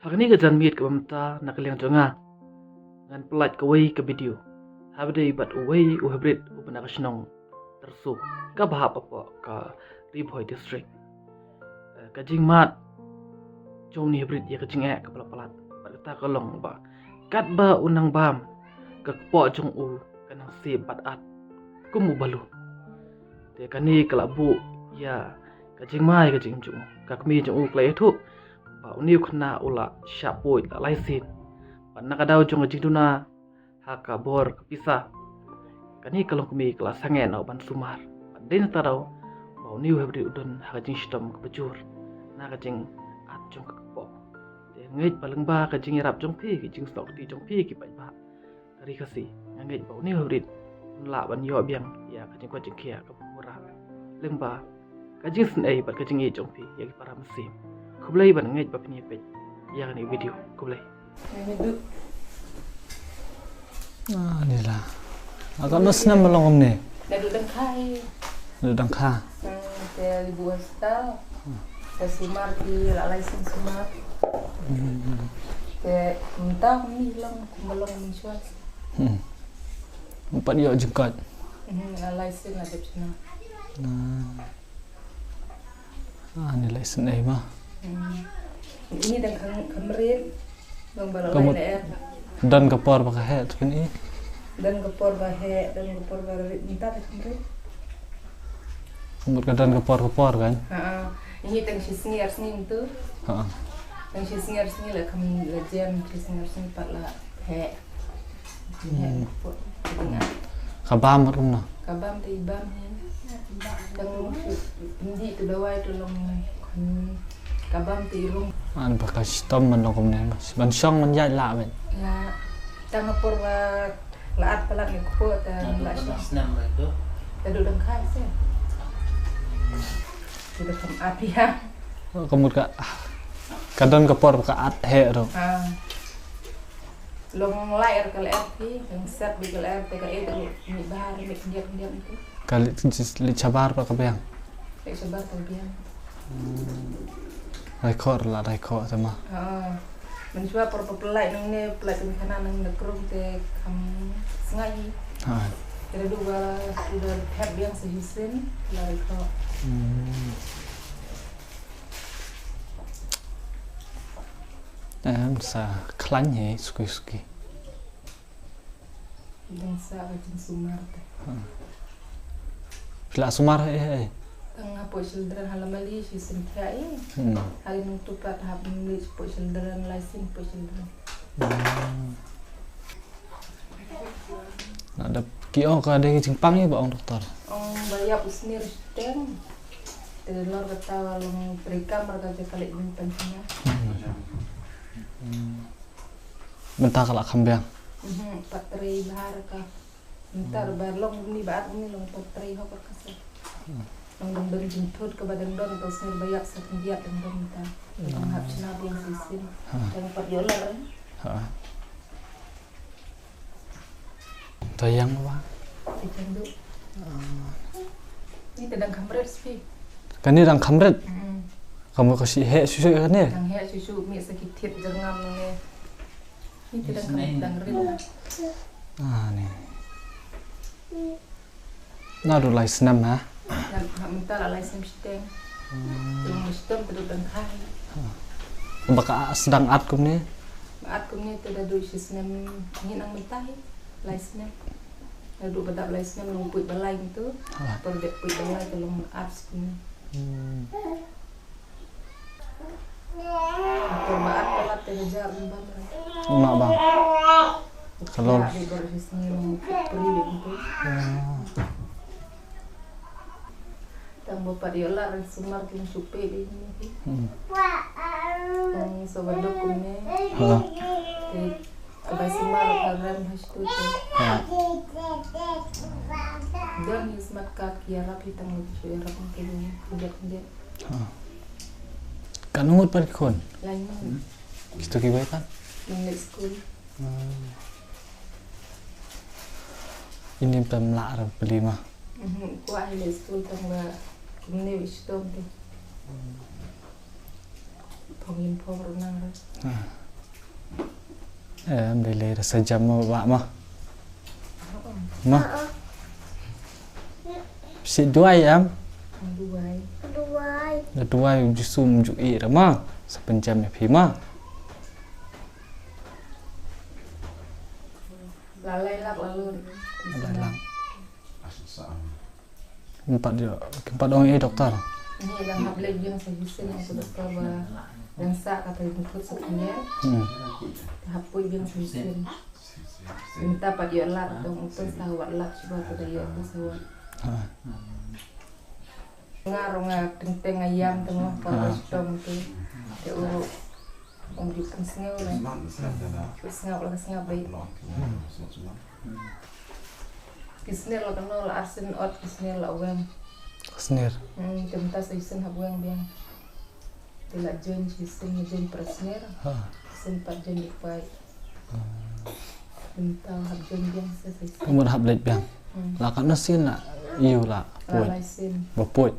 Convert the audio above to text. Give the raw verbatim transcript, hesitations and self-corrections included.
Ha kane ka janmiet kaba mynta na ka liang jong nga, ngan pyllait kawei ka video haba ïadei bad uwei u hybrid uba na ka shnong Tyrso kaba hap hapoh ka Ri Bhoi District. Eh, ka jingmad jong une u hybrid ïa ka jingeh kaba la palat bad kata ka long ba katba u nang bam, ka kpoh jong u ka nang sep bad at kum u balu. Te kane ka la buh ïa ka jingma ïa ka jingim jong u. Ka kmie jong u ka la ïathuh ba une u khynnah u la shah poi la lai sien. Bad na ka daw jong ka jingduna ha ka bor ka pisa, kane ka longkmie ka la sangeh noh ban sumar. Bad dei na kata ka daw ba une u hybrid u don ha ka jingshitom kaba jur na ka jingat jong ka kpoh. Te ngeit ba lyngba ka jingïarap jong phi, ki jingsnoh kti jong phi ki paidbah ka Ri Khasi, nga ngeit ba une u hybrid un lah ban ïoh biang ïa ka jingkoit jingkhiah kaba pura lyngba ka jingsngewsih bad ka jingïeit jong phi ïa ki para mynsiem. Khublei bad nga ngeit ba phin ïa peit ïa kane ka video. Khublei. Ini tu. Ah, ni lah. Agak no snem ba long kumne. Naduh dang kha hi. Naduh dang kha. Hmm, te la buh hospital. Te sumar ki la lai sien sumar. Hmm. Te mynta kumne long, kumba long mynshuwa. Hmm. Ym pat ïoh jingkoit. Hmm, la lai sien la dep shna. Nah. Ah, ni lai sien ei ma. Hmm. Ini dang kham, kham rit. Dang ba la lai lyer. Don ka por ba ka heh tu kan i. Don ka por ba heh, don ka por ba rit, mynta dang kham rit. Ka mut ka don ka por ka por kan. Ha. Ini tang shi sngi ar sngi tu. Ha. Tang shi sngi ar sngi la kham la jem, shi sngi ar sngi pat la heh. Hmm. Ka bam mut kumno? Ka bam te i bam hi. Tang shi pynjah tu dawai tu long, hmm, ka bam te i rung. An ba ka shitom man long kumne ma. Ban shong man ïaid lah ban. La tang ka por ba la at palat ne kpoh te la shong. Snem ba tu. Te dang kha se. Te dang kham at ïa. Ka mut ka, ka don ka por ba ka at heh ruh. Ha. Long lai er ka lyer phi, long set bik ka lyer te ka et ruh, mih bha, mih khyndiat khyndiat tu. Ka leit, leit shabar pa ka biang. Leit shabar ka biang. Hmm. Rai khor la rai khor sama. Ha. Mynshuwa por pa pynlait nangne, pynlait pynkhana nang da krung te kham sngai. Ha. Te da duh ba, da thep biang sa shisien, la rai khor. Hmm. Em, sa khlaiñ hi suki suki. Dang sa ka jingsumar te. Hmm. Phi la sumar hi hi. Tang hapoh children ha la mali shi sngewthuh hi. Hmm. Hari nang tu pat hap mali hapoh children, lai sien hapoh children. Hmm. Na dap ki ong ka dei ka jingpang ïa ba ong doktor. Ong ba ïap u snier shiteng. Te lor kata ba long trei kam ra ka jaka leh jingpang shina. Hmm. Mynta ka la kham biang. Mhm, pat trei bha ra ka. Mynta ba long ni ba at ni long pat trei hok ra ka sa. Hmm. Long dang don jingthut kaba dang don ka snier ba ïap sa khyndiat dang don mynta. Dang hap shna biang shisien. Ha. Dang pat ïoh lar. Ha. To ïang ba. Te ïang duh. Ah. Ni te dang kham rit spi. Kane dang kham rit. Mm. Ka mut ka shi heh shuh shuh kane. Dang heh shuh shuh, mih sa ki thied jyrngam ne. Ni te dang kham, dang rit. Ah, ni. Naduh lai snem ha? Naduh, ha, mynta la lai snem shiteng. Hmm. Te long shiteng te dang kha hi. Ha. Ba ka sdang at kumne? Ba at kumne te da duh shi snem, ngi nang mynta hi. Lai snem. Da duh ba dap lai snem long puit ba lai tu. Ha. Por dep puit ba lai te long at kumne. Hmm. Ato ba at palat te hajar bam. Nga bam. Ka lor. Ba dei bor hi sngi long prik prik gitu. Ah. Tang ba pat ïoh lar sumar kin shu peit dei ni. Hmm. Tang sa ba dok kumne. Ha. Te ka bai sumar ka rem ha shtu te. Ha. Don hi smat ka ki ïarap hi tang ba ki shu ïarap ki khyndiat khyndiat. Ha. Katno ngut pat ki khun? Lai ngut. Kito kiwei pat? Nang leit skul. Hmm. Ym pynlah ra pli ma. Mhm, kwah hi leit skul tang ba kumne u shitom te. Hmm. Pom yin pom ruh nang ruh. Ah. Eh, em dei lei da sa jam ma ba ma. Ma. Phi duwai em? Duwai. Duwai. Da duwai u Jisu um ju ïeh ra ma. Sa pynjam ïa phi ma. La lai lak la lun. La lai lak. Kim pat ïoh, kim pat ong ïa doktor. Ngi dang hap leit biang sa shisien ïa u doktor ba dang sah kata jingkut sa pynïar. Hmm. Hap poi biang sa shisien. Mynta pat ïoh lad dong u to sa wat lad shuwa to da ïoh to sa wat. Ha. Nga ruh nga teng teng nga ïam te nga pa Ha. Ruh shitom te. Te u ruh ong ju pynsngew le. Pynsngew la ka sngew beit. Ki sner la kano la arsien ot ki sner la weng. Sner. Hmm, te mynta sa shisien hap weng biang. Te la join shisien, join pra sner. Ha. Shisien pat join dei pai. Te mynta hap join biang sa shisien. Kumut hap leit biang. Hmm. La katno sien la ïoh la Poi. Lai sien. Ba poi.